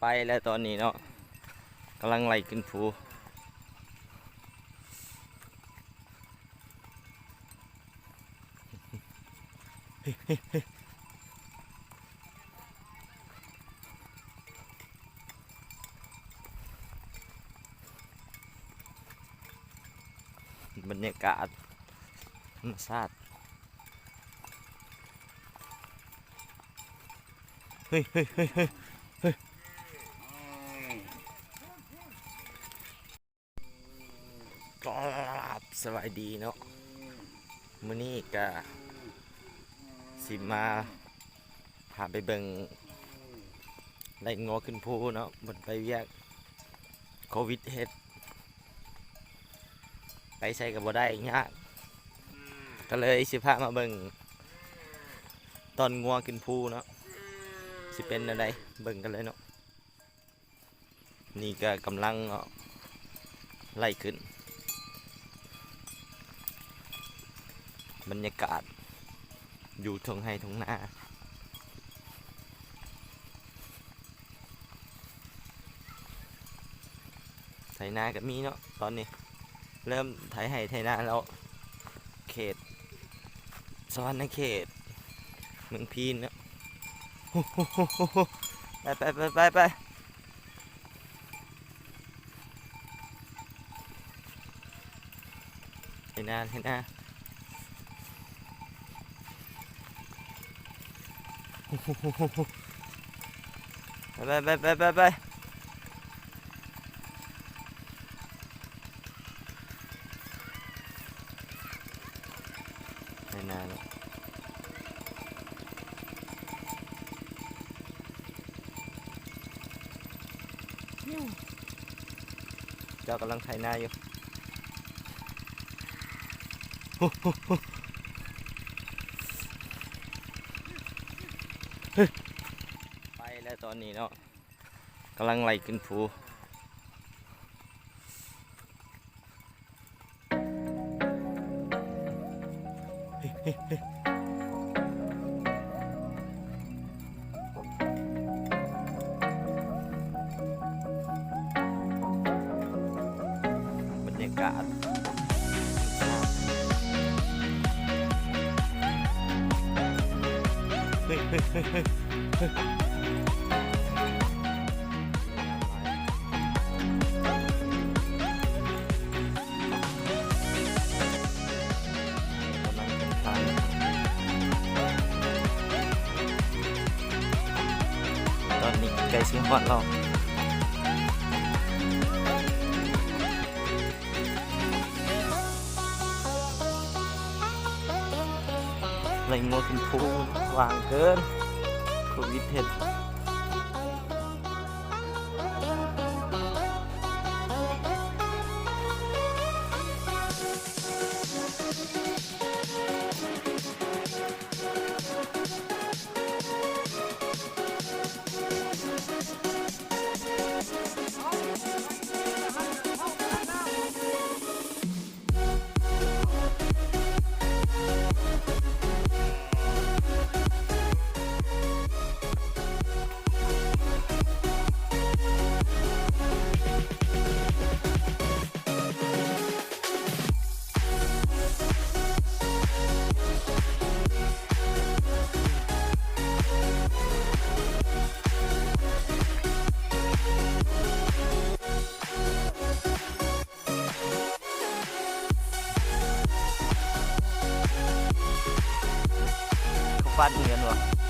ໄປແລ້ວຕອນນີ້ເນາະ ກຳລັງໄລ່ຂຶ້ນພູ. ບັນຍາກາດທຳມະຊາດ. ເຮີ້ຍ ເຮີ້ຍ ເຮີ້ຍ ເຮີ້ຍ ເຮີ້ຍ ກາບສະບາຍດີເນາະ. ມື້ນີ້ກະຊິມາພາໄປເບິ່ງໄລ່ງົວຂຶ້ນພູເນາະ, ເພິ່ນໄປວຽກ ໂຄວິດເຮັດ ໄປໃສກໍບໍ່ໄດ້ ຍາກ ກໍເລີຍຊິພາມາເບິ່ງຕອນງົວຂຶ້ນພູເນາະ ຊິເປັນແນວໃດ ເບິ່ງກັນເລີຍເນາະ. ນີ້ກໍກຳລັງເນາະ ໄລ່ຂຶ້ນ ບັນຍາກາດຢູ່ທົ່ງໄຮ່ທົ່ງນາ. ໄຖນາກໍມີເນາະ ຕອນນີ້ເລີ່ມໄຖໄຮ່ໄຖນາແລ້ວ ເຂດສະຫວັນນະເຂດ ເມືອງພີນເນາະ. ໄປ ໄປ ໄປ ໄປ ໄປ. ໄຖນາ ໄຖນາ ໄປ ໄປ ໄປ ໄປ ໄປ ໄຖນາເນາະ. ເຈົ້າກຳລັງໄຖນາຢູ່. ໄປແລ້ວຕອນນີ້ເນາະ ກຳລັງໄລ່ຂຶ້ນພູ. ບັນຍາກາດ ເຮີ້ຍ ເຮີ້ຍ ເຮີ້ຍ ເຮີ້ຍ. ຕອນນີ້ໃກ້ຊິຮອດແລ້ວ. ໄລ່ງົວຂຶ້ນພູ ຫວ່າງເກີນ ໂຄວິດເຮັດ. ເຂົາປັ້ນເຮືອນວະ. ເ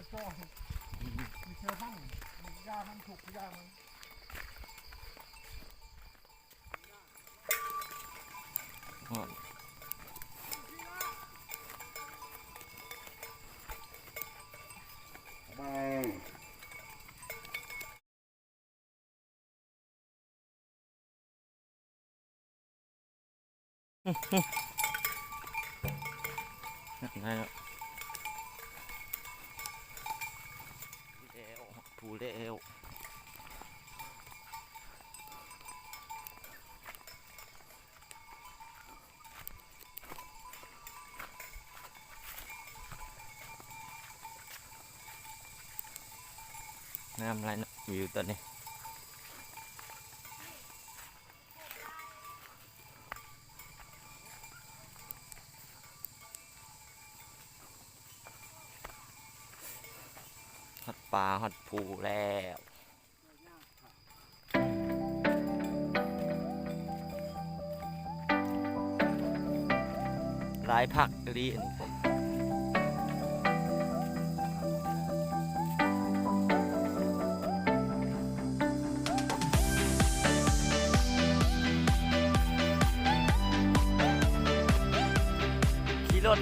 ມີແຕ່ພັນ ຢາພັນທຸກຢ່າງມັນ ໄດ້ແລ້ວ ແລ້ວ ພູແລ້ວ. ງາມຫຼາຍເນາະ ວິວຕອນນີ້ ຮອດປ່າຮອດພູແລ້ວ. ຫຼາຍຜັກອີ່ຫຼີອັນນີ້ ຂີ່ລົດ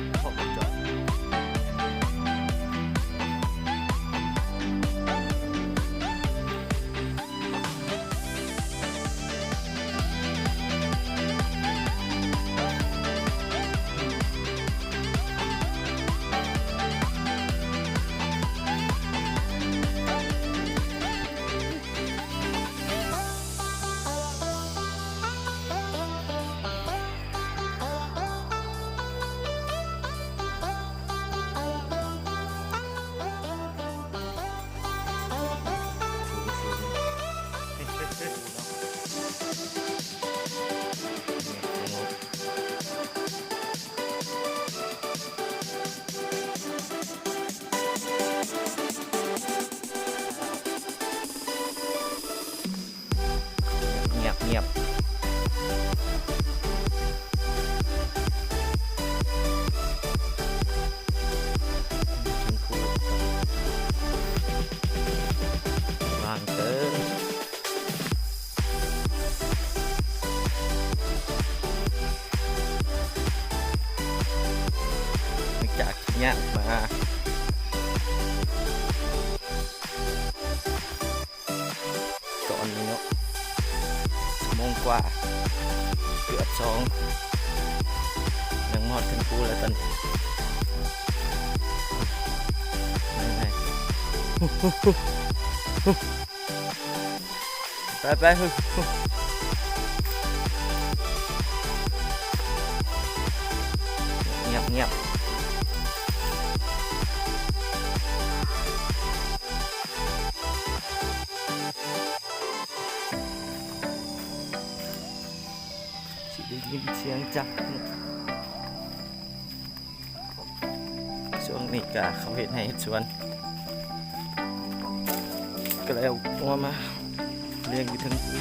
ງຽບໆ ວ່າງເຕີມ. ຫຼັງຈາກທີ່ຍ່າງມາຕອນນີ້ເນາະ ຊົ່ວໂມງກວ່າ ເກືອບສອງ ຍັງບໍ່ຮອດເທິງພູເລີຍຕອນນີ້ ໄປໆ ໄປໆ ງຽບໆ ຊິໄດ້ຍິນສຽງຈັກ. ຊ່ວງນີ້ກະເຂົາເຮັດໄຮ່ເຮັດສວນ ກະເລີຍເອົາງົວມາລ້ຽງຢູ່ເທິງພູ.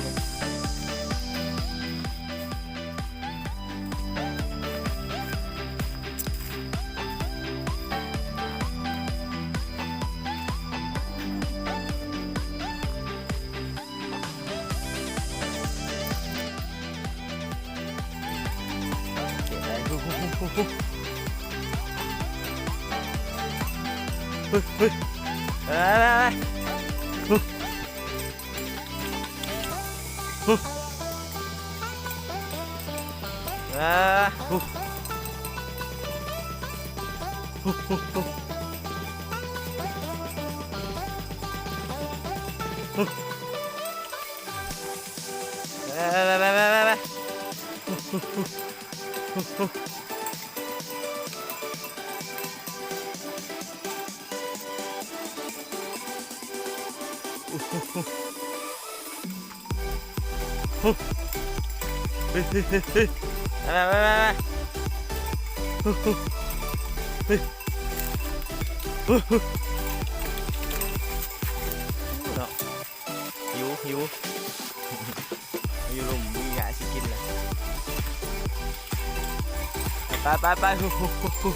ເນາະ ຫິວ ຫິວ ຢູ່ລຸ່ມມີຫຍ້າຊິກິນແລ້ວ ໄປ ໄປ ໄປ ຫູ ຫູ ຫູ ຫູ.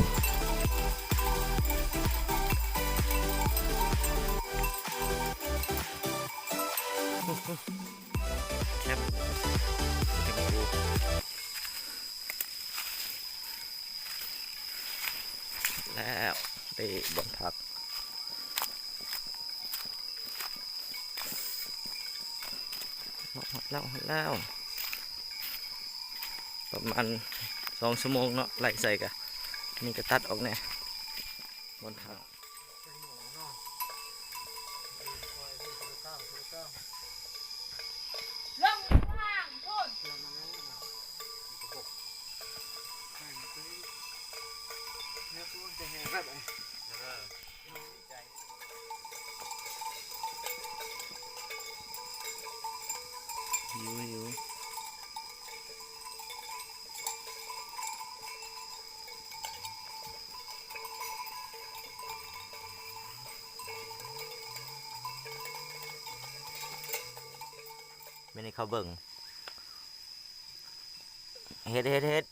ບ່ອນພັກ. ຮອດແລ້ວ ຮອດແລ້ວ ປະມານສອງຊົ່ວໂມງເນາະ ໄລ່ໃສ່ກະ ນີ້ກະຕັດອອກແດ່ ບ່ອນພັກ. ຫິວ ຫິວ. ແມ່ນໃຫ້ເຂົາເບິ່ງ ເຮັດ ເຮັດ ເຮັດ.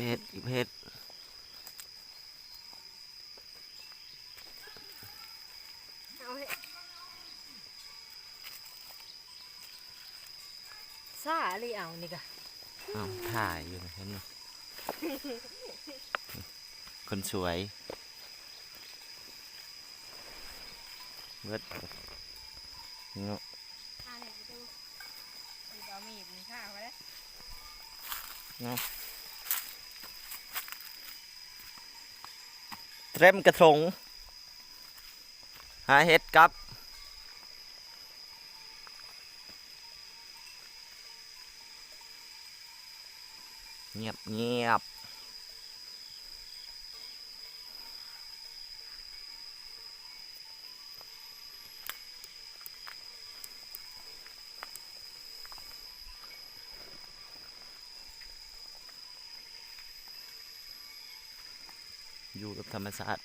ເຮັດ ເຮັດ ເອົາເຮັດ ຊ້າອີ່ຫຼີ ເອົານີ້ກະ ເອົາ ຖ່າຍຢູ່ ເຫັນບໍ່ ຄົນສວຍ ເບິດເນາະ. ເອົາມີດນີ້ຂ້າໄວ້ເດີ ເນາະ ເຕັມກະທົງ ຫາເຫັດກັບ ງຽບໆ. ຢູ່ກັບທຳມະຊາດ.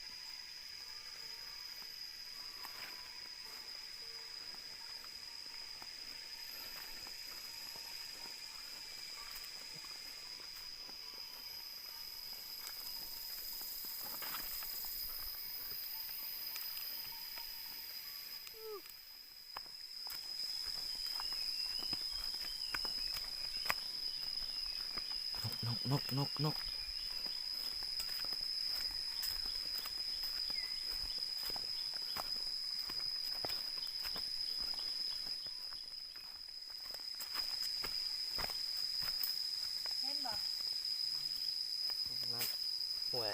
ນົກ ນົກ ນົກ ນົກ ນົກ. ເຫັນບໍ່? ຫ້ວຍ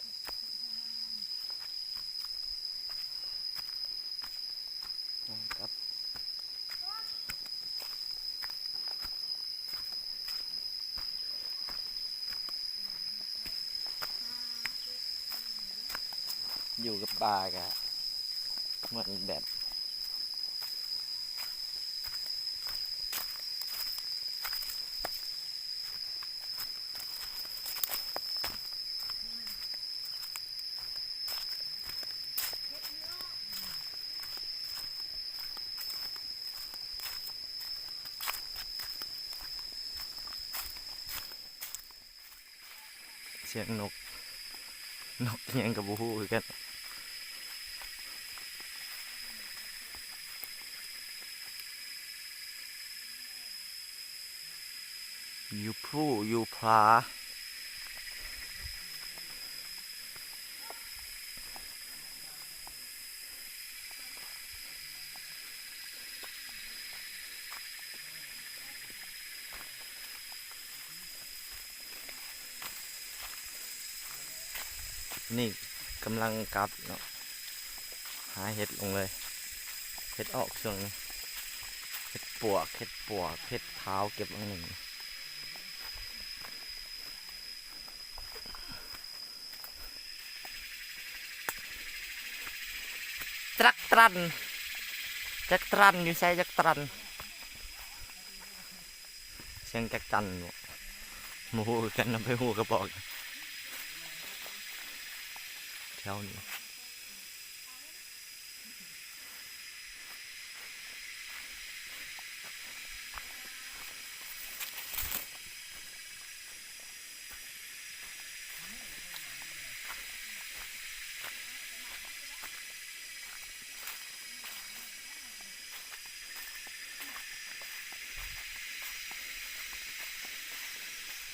ກັບ ຢູ່ກັບປ່າກະມ່ວນອີກແບບ. ສຽງນົກ ນົກອີ່ຫຍັງກະບໍ່ຮູ້ຄືກັນ. ຢູ່ພູຢູ່ຜາ. ນີ້ກຳລັງກັບເນາະ ຫາເຫັດລົງເລີຍ ເຫັດອອກຊ່ວງນີ້ ເຫັດປວກ ເຫັດປວກ ເຫັດຂາວເກັບຫວ່າງໜຶ່ງ. ຈັກຕຣັນ ຈັກຕຣັນ ຢູ່ໃສຈັກຕຣັນ? ສຽງຈັກຈັນບໍ? ບໍ່ຮູ້ຄືກັນ ນຳໄປຮູ້ກະບອກ ແຖວນີ້.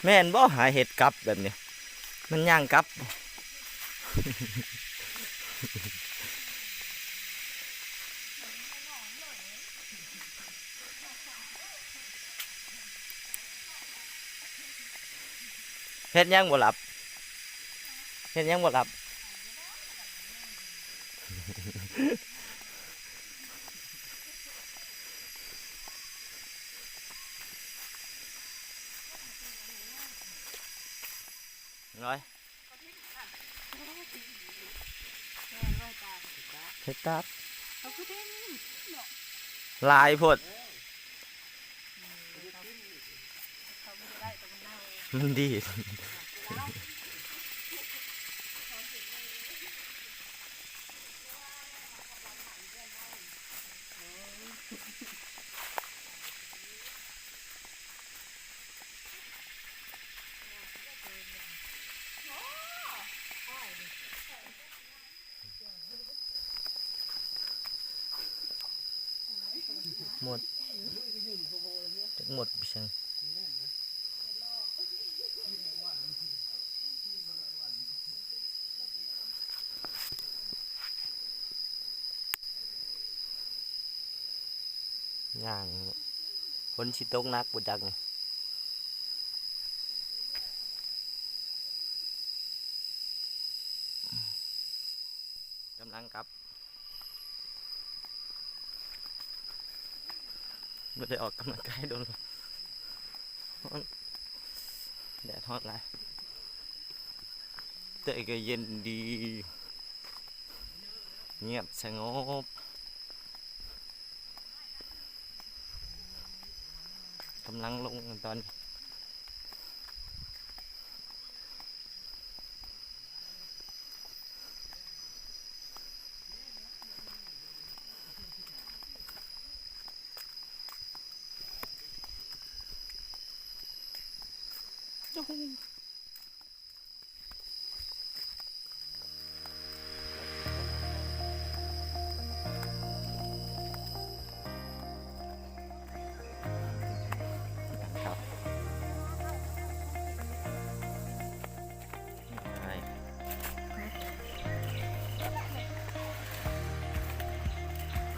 ແມ່ນບໍ່ ຫາເຫັດກັບແບບນີ້? ມັນຍ່າງກັບ. ເຮັດຫຍັງບໍ່ຫຼັບ? ເຮັດຫຍັງບໍ່ຫຼັບ? ນ້ອຍ ເຮັດຕາດ ເອົາຄືເຕັມເນາະ ຫຼາຍໂພດ ມັນດີດ. ໝົດ ຈັກໝົດໄປຊັ້ນ. ຍ່າງ ຝົນຊິຕົກໜັກບໍ່ຈັກນີ້ ກຳລັງກັບ ບໍ່ໄດ້ອອກກຳລັງກາຍດົນ ຮ້ອນ ແດດຮ້ອນຫຼາຍ ແຕ່ກໍເຢັນດີ ງຽບສະຫງົບ ກຳລັງລົງຕອນນີ້.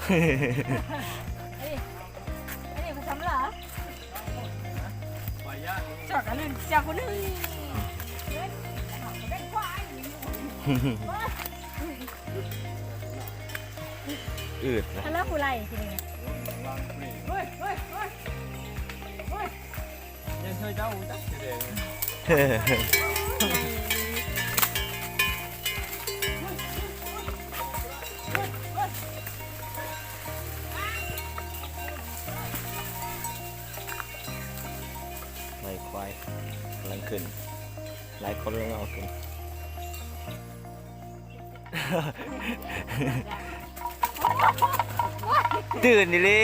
ອັນນີ້ ອັນນີ້ມັນສຳລາ ຈອກກັນເລີຍ ເຈົ້າຄົນໜຶ່ງ ອືດນະ ແລ້ວຜູ້ໄລ່ຊິນີ້ ເຮີ້ຍ ເຮີ້ຍ ເຮີ້ຍ ເຮີ້ຍ. ຍັງເຄີຍເຈົ້າຮູ້ຈັກຊິແດງ ໄລ່ຄວາຍກຳລັງຂຶ້ນ ຫຼາຍຄົນກຳລັງເອົາຂຶ້ນ. ຕື່ນອີ່ຫຼີ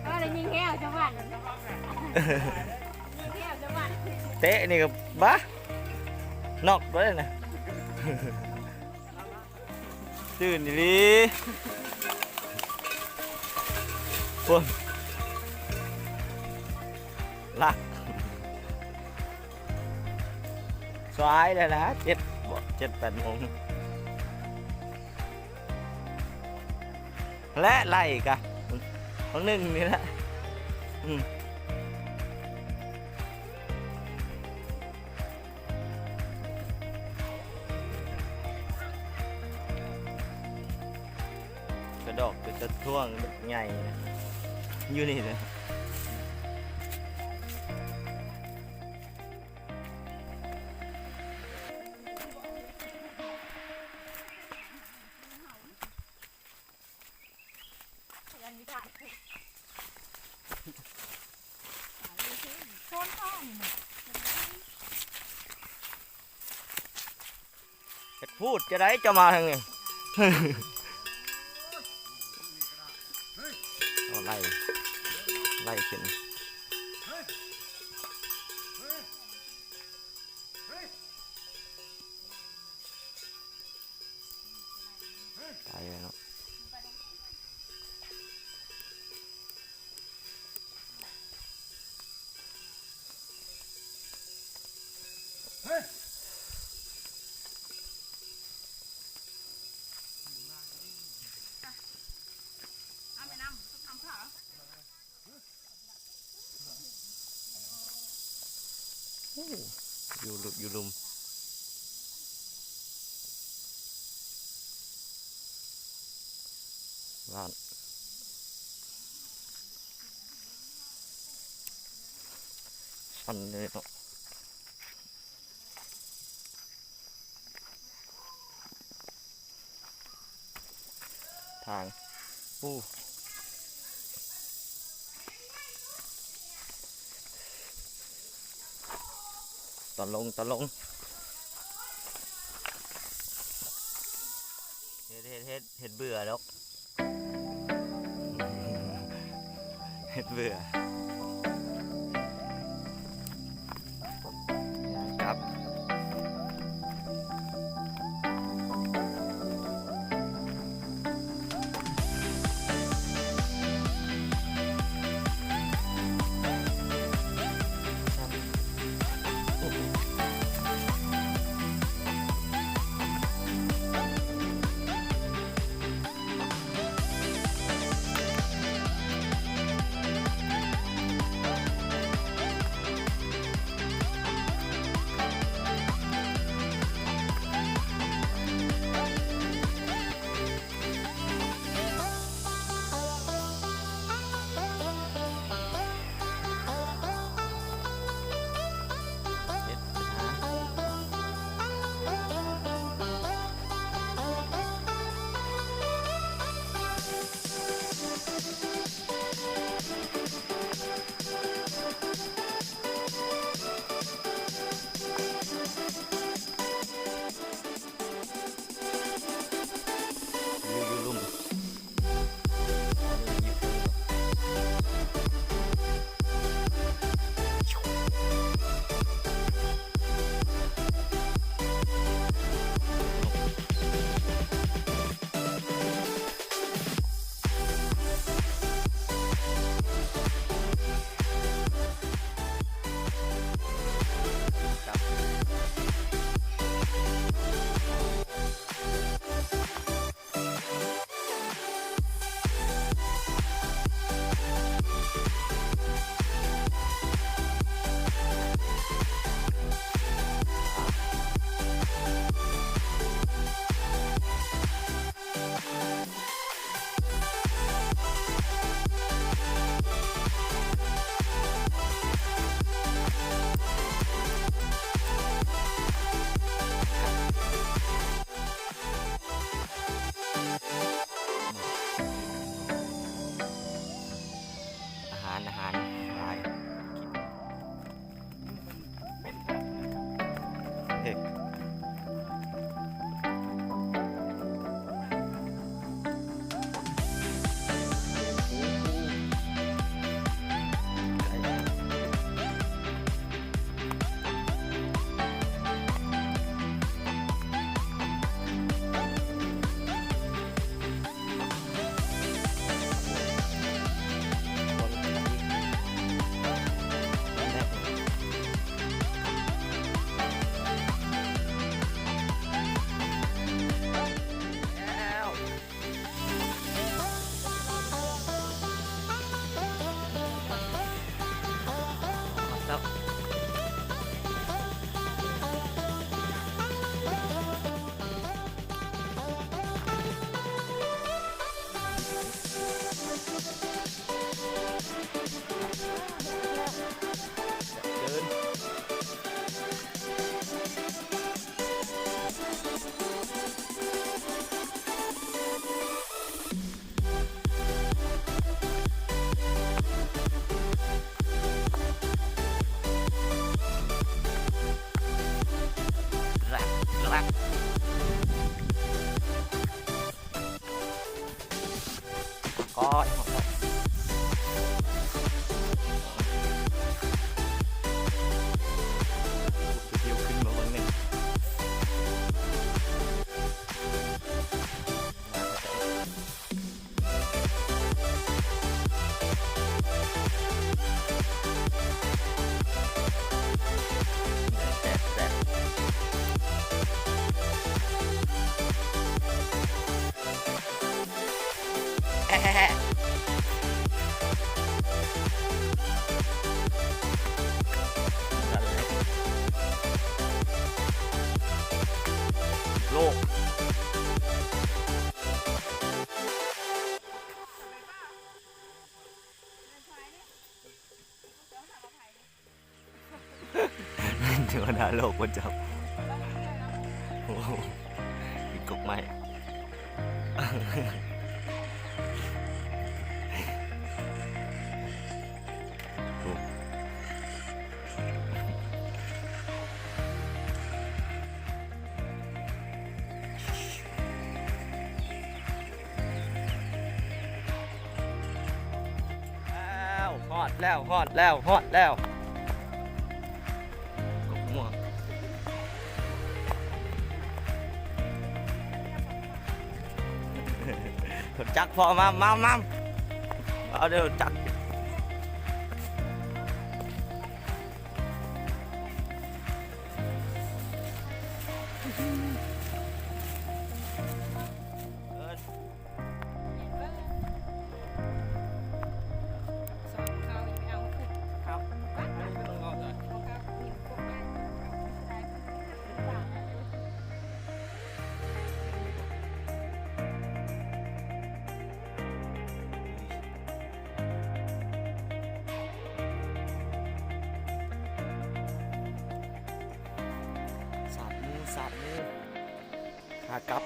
ເອີ ໄດ້ຍິງແຮວຊະບັດ ຍິງແຮວຊະບັດ ເຕະນີ້ກໍບາ ນັອກໄດ້ນະ ຕື່ນອີ່ຫຼີ ໂອ້ຍ ຫຼັກ. ສາຍແລ້ວນະ ເຈັດ ເຈັດແປດໂມງ ແລະໄລ່ກະ ບາງໜຶ່ງນີ້ແຫຼະ ອືມ ກະດອກເປັນຕາທວງໃຫຍ່ ຢູ່ນີ້ເລີຍ. ເຮັດພູດຈະໄດ້ເຈົ້າມາທາງນີ້ ເອົາໄລ່ ໄລ່ຂຶ້ນ ໄປແລ້ວເນາະ. ໂ ຢູ່ อยู่ลุ่ม บ้าน ชันเลยเนาะ ทาง อู้ ตอนลง ตอนลง เฮ็ด เฮ็ด เฮ็ด เฮ็ดเบื่อดอก เฮ็ดเบื่อ ครับ อาหาร อาหาร หลาย เฮ้ย ໂລກ. ເທວະດາໂລກບໍ່ຈັບ. ໂອ້ໂຫ ກິນກົກໄມ້. ອ້າວ ຮອດແລ້ວ ຮອດແລ້ວ ຮອດແລ້ວ. ກົກມ່ວງ. ລົດຈັກພໍ່ ມາມາມາ ເອົາເດີ ລົດຈັກ. ສາບໝູ ສາບໝູ ຂາກັບ.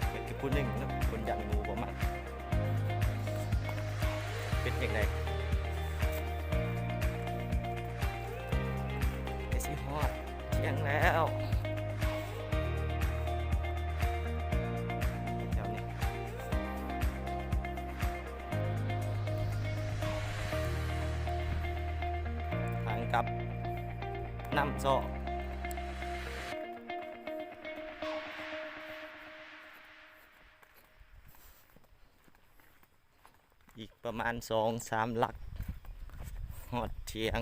ເປັນຄືຜູ້ໜຶ່ງເນາະ ຄົນຢ້ານງູບໍ່ມັກ. ເປັນຈັ່ງໃດ? ໃກ້ຊິຮອດທຽງແລ້ວ ແຖວນີ້. ທາງກັບນ້ຳຊອກ. ອີກປະມານສອງສາມຫຼັກ ຮອດທຽງ.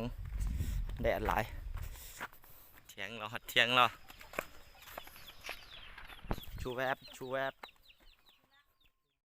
ແດດຫຼາຍ. ທຽງແລ້ວ ຮອດທຽງແລ້ວ. ຊູແວບ ຊູແວບ.